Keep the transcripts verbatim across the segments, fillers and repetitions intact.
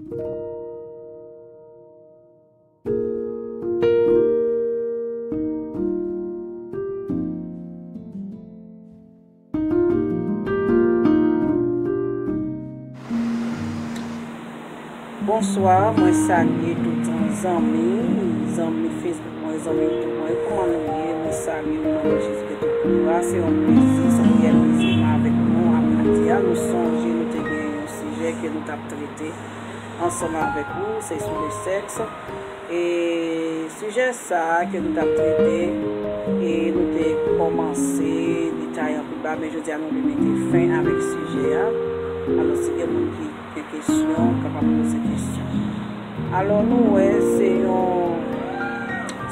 Bonswa, mwen salye tout zanmi, zanmi Facebook mwen, zanmi YouTube mwen, kòman nou ye? Mwen salye nou nan non Jezi Kris Tout Pouvwa. Se yon plezi, se yon reyèl plezi pou mwen avèk nou apre midi a. Nou sonje nou te gen yon sijè ke nou t ap trete ansanm avèk nou, se sou le sèks. E sijè sa a ke nou t ap trete, e nou te kòmanse detay anpil bagay, men jodi a nou vle mete fen avèk sijè a. Alò, si gen moun ki gen kesyon, kapab poze kesyon. Alò, nou wè se yon,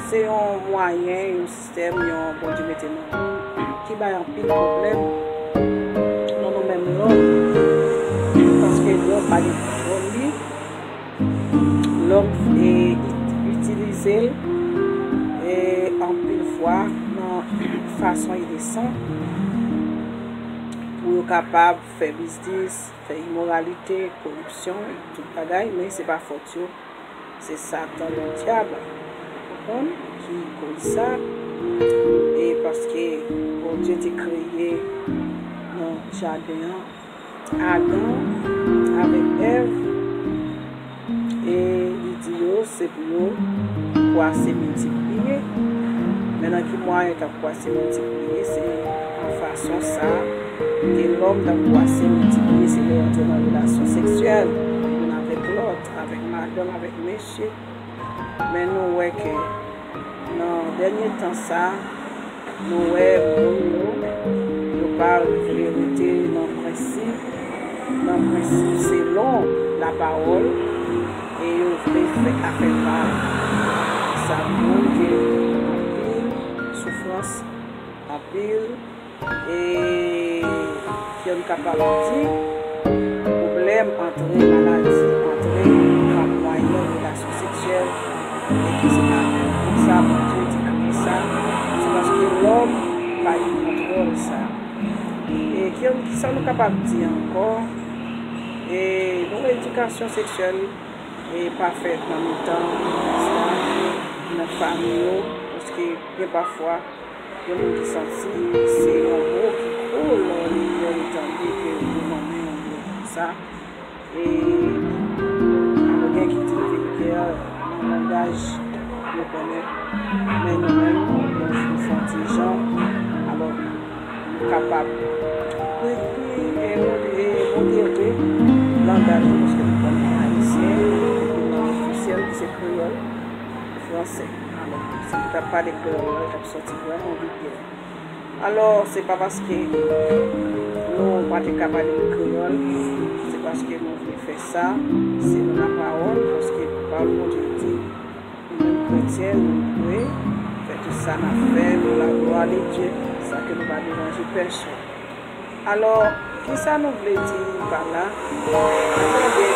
se yon mwayen, yon sistèm, yon Bondye mete nan nou, ki bay anpil pwoblèm nan nou menm lòm, paske lòm pa gen kontwòl li. Lòm, e, it-, itilize l, e, anpil fwa nan fason ilesan pou yo kapab fè biznis, fè imoralite, koripsyon, e tout bagay, men se pa fòt yo. Se Satan, Ledyab, ou konprann, ki koz sa. E paske Bondye te kreye nan jaden an, Adan avèk Èv, e li di yo se pou yo kwase, miltipliye. Men nan ki mwayen t ap kwase, miltipliye? Se nan fason sa ke lòm t ap kwase, miltipliye, se lè yo antre nan relasyon seksyèl youn avèk lòt, avèk madanm, avèk mesye. Men nou wè ke nan dènye tan sa, nou wè moun yo, yo pa vle rete nan prensip, nan prensip selon lapawòl, e yo vle fè afè pa yo. Sa montre anpil soufrans, anpil, e ke n kapab di, pwoblèm antre, maladi antre, pa mwayen relasyon seksyèl, e ke se pa pou sa Bondye te kreye sa, se paske lòm pa gen kontwòl sa. E ke, kisa nou kapab di ankò? E nou, edikasyon seksyèl, e pa fèt nan mitan sa, nan fanmi yo, paske gen pafwa, gen moun ki santi se yon mo ki kou lè li, lè li tande ke yo nonmen yon moun konsa. E alò, gen ki di l vilgè nan langaj yo konnen, men nou menm, nou, nou fè yon ti jan. Alò, nou kapab ri, ri, e, mod-, e modere langaj nou, paske nou konnen ayisyen, epi lang ofisyèl ki se kreyòl, fransè. Alò, si nou t ap pale kreyòl la, l t ap sòti vrèman vilgè. Alò, se pa paske nou pa te ka pale kreyòl, se paske nou vle fè sa, se nan lapawòl, paske pawòl Bondye di, nou menm kretyen, nou dwe fè tout sa n ap fè pou la gloire de Dieu, sa ke nou pa deranje pèsonn. Alò, kisa nou vle di pa la? Tande,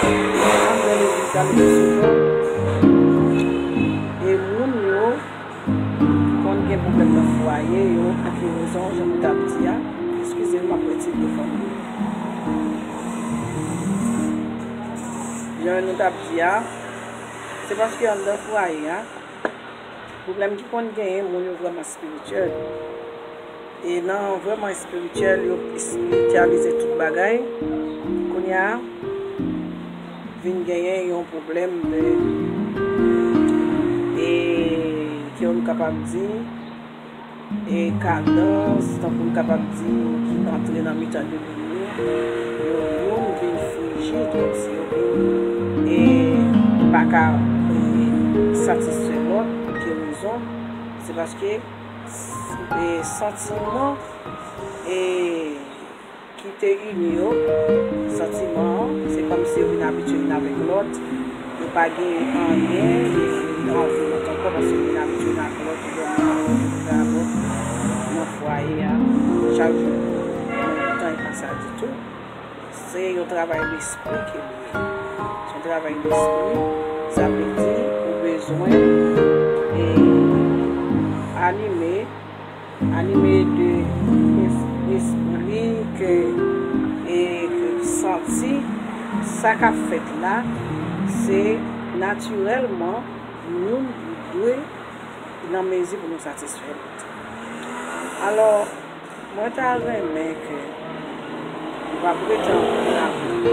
anndan legliz la, nou gen souvan, e moun yo konn gen pwoblèm nan fwaye yo, pou ki rezon, jan nou t ap di a. Eskize m, m ap retire fanmi yo. Jan nou t ap di a, se paske anndan fwaye a, pwoblèm ki konn genyen, moun yo vrèman espirityèl. E nan vrèman espirityèl, yo espirityalize tout bagay. Kounye a, vin genyen yon pwoblèm de, e, ke nou kapab di, e, kadans, tankou nou kapab di, ki antre nan mitan de moun yo. Yo, youn vin friji, kòmsi yo vin, e, pa ka, e, satisfè lòt. Pou ki rezon? Se paske, e, santiman, e, ki te ini yo, santiman an, se kòmsi yo vin abitye youn avèk lòt, yo pa gen anyen, yo anvi lòt ankò, paske yo vin abitye youn ak lòt, yo dòmi nan lòt, yo viv avè lòt nan fwaye a, chak jou, men tan e pa sa ditou. Se yon travay lespri ke li ye. Se yon travay lespri, sa vle di ou bezwen, e, anime, anime de es-, espri ke, e, ke santi sa k ap fèt la, Se natirèlman nou dwe nan mezi pou nou satisfè l. Alò, mwen ta renmen ke nou pa prete anpil avèk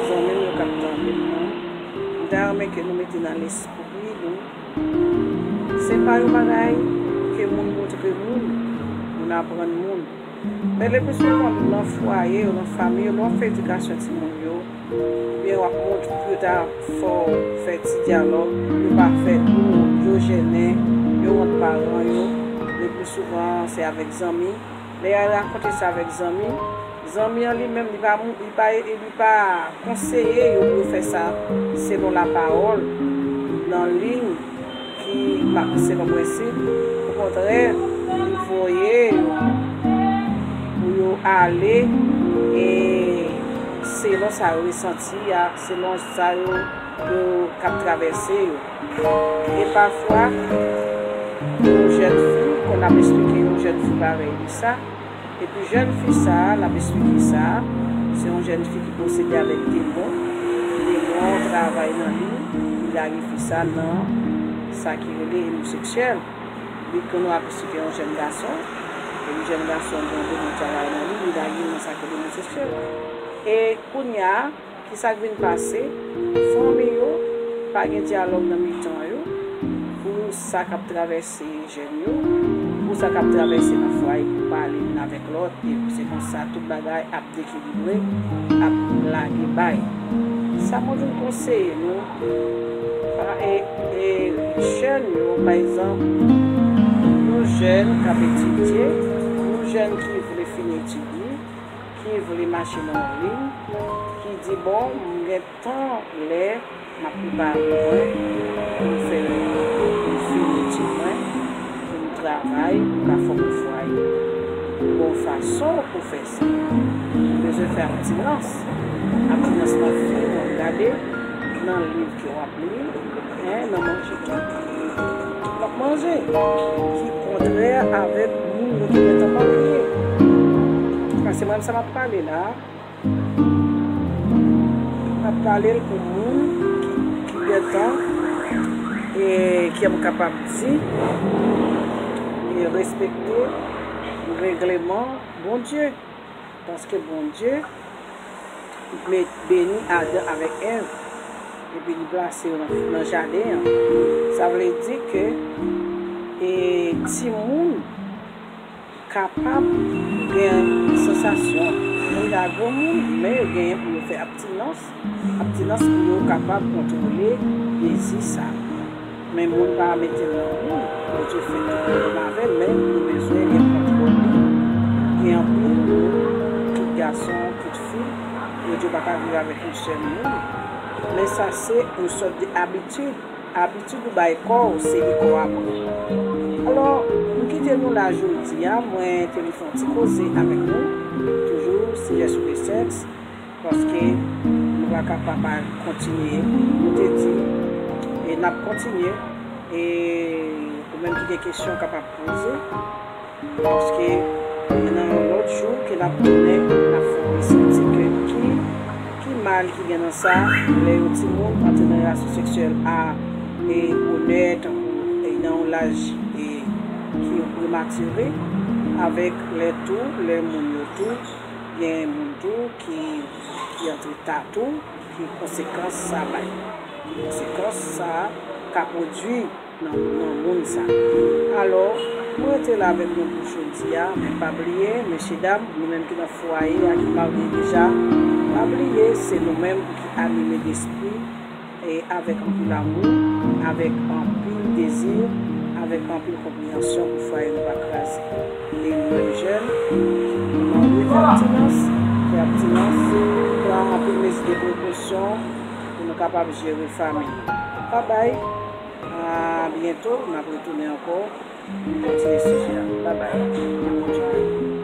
zanmi m yo k ap tande m nan. Mwen ta renmen ke nou mete nan lespri nou, se pa yon bagay ke moun montre moun, moun aprann moun. Men le pli souvan, nan fwaye yo, nan fanmi yo, lè w ap fè edikasyon timoun yo, oubyen w ap montre pou yo ta fè w fè ti dyalòg, yo pa fè kou, yo jennen, yo wont paran yo, le pli souvan, se avèk zanmi. Lè y al rakonte sa avèk zanmi, zanmi an li menm, li pa, li pa, li pa konseye yo pou yo fè sa selon lapawòl, nan liy ki pa selon prensip. Okontrè, li voye yo pou yo ale e selon sa yo resanti a, selon sa yo, yo k ap travèse yo. E pafwa, yon jèn fi, konn ap esplike yon jèn fi parèy li sa, epi jèn fi sa a, l ap esplike sa a, se yon jèn fi ki posede avèk demon. Demon an travay nan li, li lage fi sa a nan sa ki rele omoseksyèl. Li konn ap esplike yon jèn gason, epi jèn gason an gen yon demon travay nan li, li lage l nan sa ki rele omoseksyèl. E kounye a, kisa k vin pase? Fanmi yo pa gen dyalòg nan mitan yo pou sa k ap travèse jèn yo, pou sa k ap travèse nan fwaye, pou pale youn avèk lòt, epi se konsa tout bagay ap dekilibre, ap lage bay. Sa mwen vin konseye nou, pa, e, e, jèn yo, pa egzanp, yon jèn k ap etidye, yon jèn ki vle fin etid li, ki vle mache nan yon liy, ki di, bon, m gen tan lè m ap prepare mwen pou m fè, pou m fini etid mwen, pou m travay, pou m ka fòme fwaye. Bon fason pou fè sa, ou bezwen fè abtinans. Abtinans nan fim w ap gade, nan liv ke w ap li, en, nan manje tou. W ap manje ki kontrè avèk moun yo ki gentan marye. Paske mwen, sa m ap pale la, m ap pale l pou moun ki, ki gentan, e ki ap kapab di, e respekte regleman Bondye. Paske Bondye met, beni Adan avèk Èv, epi li plase yo nan, nan jaden an. Sa vle di ke, e, timoun kapab gen sansasyon moun la granmoun, men yo genyen pou yo fè abtinans. Abtinans pou yo kapab kontwole dezi sa. Men moun pa mete l nan moun. Bondye fè tout moun menm avè l, men nou bezwen gen kontwòl li. Gen anpil moun, kit gason, kit fi, Bondye pa ka viv avèk yon sèl moun. Men sa se yon sòt de abitid. Abitid ou bay kò w, se li kò w ap pran. Alò, m kite nou la jodi a, mwen te vin fè yon ti koze avèk nou, toujou sijè sou le sèks, paske nou pa ka pa, pa kontinye. Nou te di, e n ap kontinye, e ou menm ki gen kesyon kapab poze. Paske nan yon lòt jou ke n ap tounen, n ap fè w resanti ke ki, ki mal ki gen nan sa, lè yon timoun antre nan relasyon seksyèl a, e bonè, tankou, e nan yon laj, e ki prematire, avèk lè tou, lè moun yo tou, gen moun tou ki, ki antre ta tou, ki konsekans sa bay, ki konsekans sa ka pwodui nan, nan moun sa. Alò, mwen rete la avèk nou pou jodi a, men pa bliye, mesye dam, nou menm ki nan fwaye a, ki marye deja, pa bliye, se nou menm ki anime despri, e avèk anpil amou, avèk anpil dezi, avèk anpil konpreyansyon pou fwaye nou pa kraze. E nou menm jèn, nou mande fè abstinans, fè abstinans, pran anpil mezi de prekosyon pou nou kapab jere fanmi nou. Babay, a byento, n ap retounen ankò pou kontinye sijè a. Babay, ke Bondye beni.